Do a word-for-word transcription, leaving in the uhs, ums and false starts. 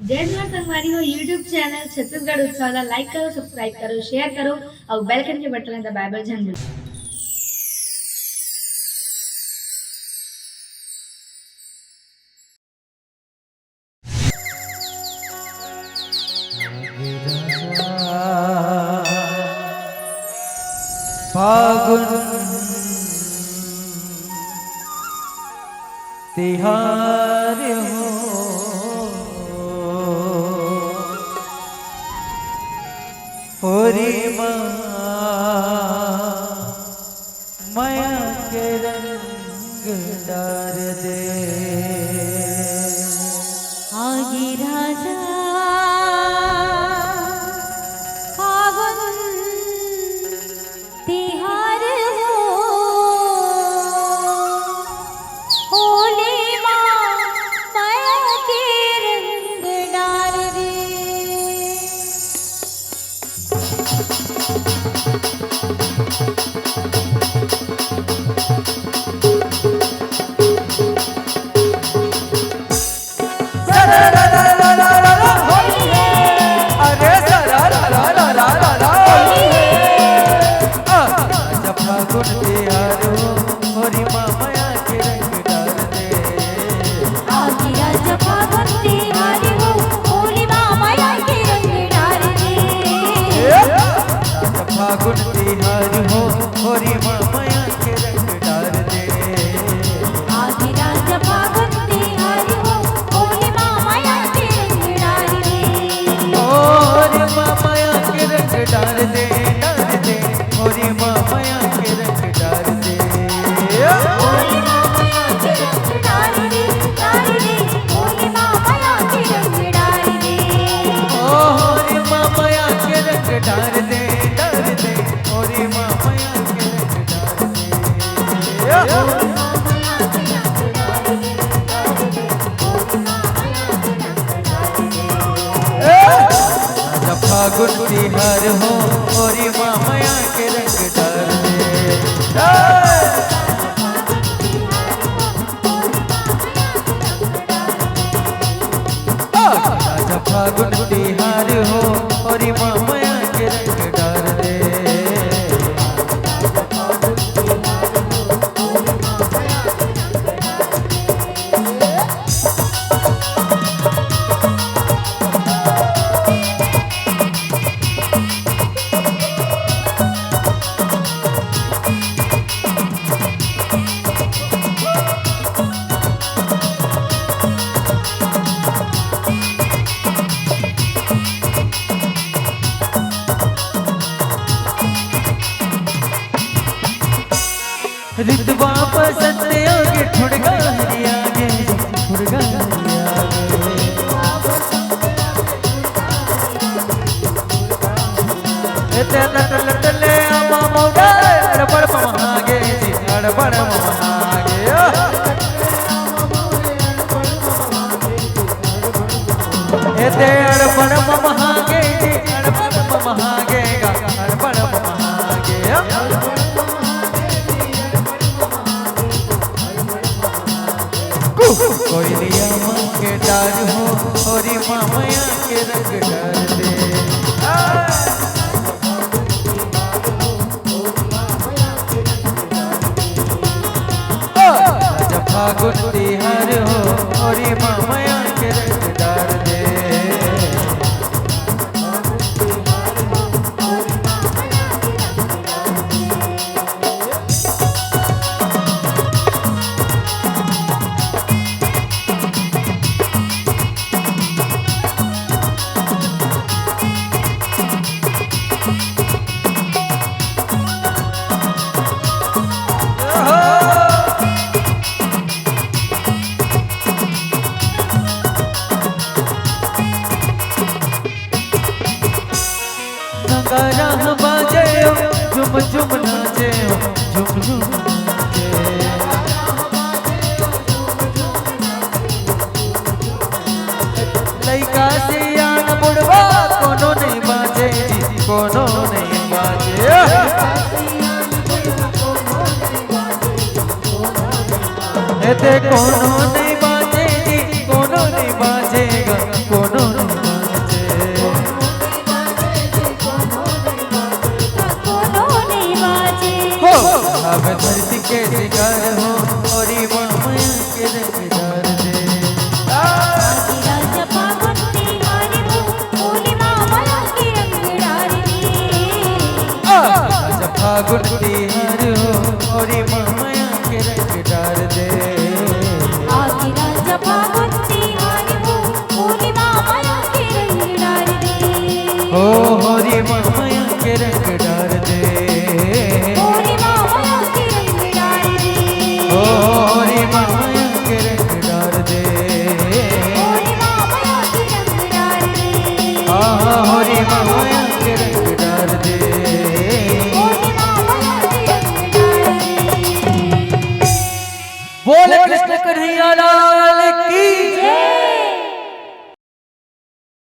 जय जोहार संगवारी हो, YouTube चैनल छत्तीसगढ़ उत्सव ला like करो, subscribe करो, share करो अउ bell icon के बटन ला दबाए बर झन भूलो। फागुन तिहार हो, होरी मा मया के रंग डार दे। आगे राजा फागुन तिहार हो, होली मा मया के रंग डार दे। फागुन तिहार हो, होरी मा मया के रंग डार दे। फागुन तिहार हो, होरी मा मया के रंग डार दे। रितवा बसंत आगे, ठुड़गा हरिया गे, ठुड़गा हरिया गे। ए ते लट लट ले आमा मोगा, अड़बड़ ममहागे जी, अड़बड़ ममहागे। ए ते अड़बड़ ममहागे जी, अड़बड़ ममहागे गा, अड़बड़ ममहागे। कोयलिया मन के डार हो, होरी मा मया के रंग डार दे। ओ, आज फागुन तिहार हो, होरी मा मया के रंग डार दे। नगारा बाजे, झुम झुम नाचे, झुम झुम नाचे। लइका सियान बुढ़वा कोनो नहीं बाजे जी, कोनो नहीं बाजे। एते कोनो नहीं बाजे जी, कोनो नहीं बाजेगा, कोनो कर हो, होरी मामया के रंग डार दे। आगे राजा फागुन तिहार हो, होरी मामया के रंग डार दे। राजा फागुन तिहार हो, होरी मामया के रंग डार दे। आगे राजा फागुन तिहार हो, होरी मामया के रंग डार दे। ओ होरी मामया के रंग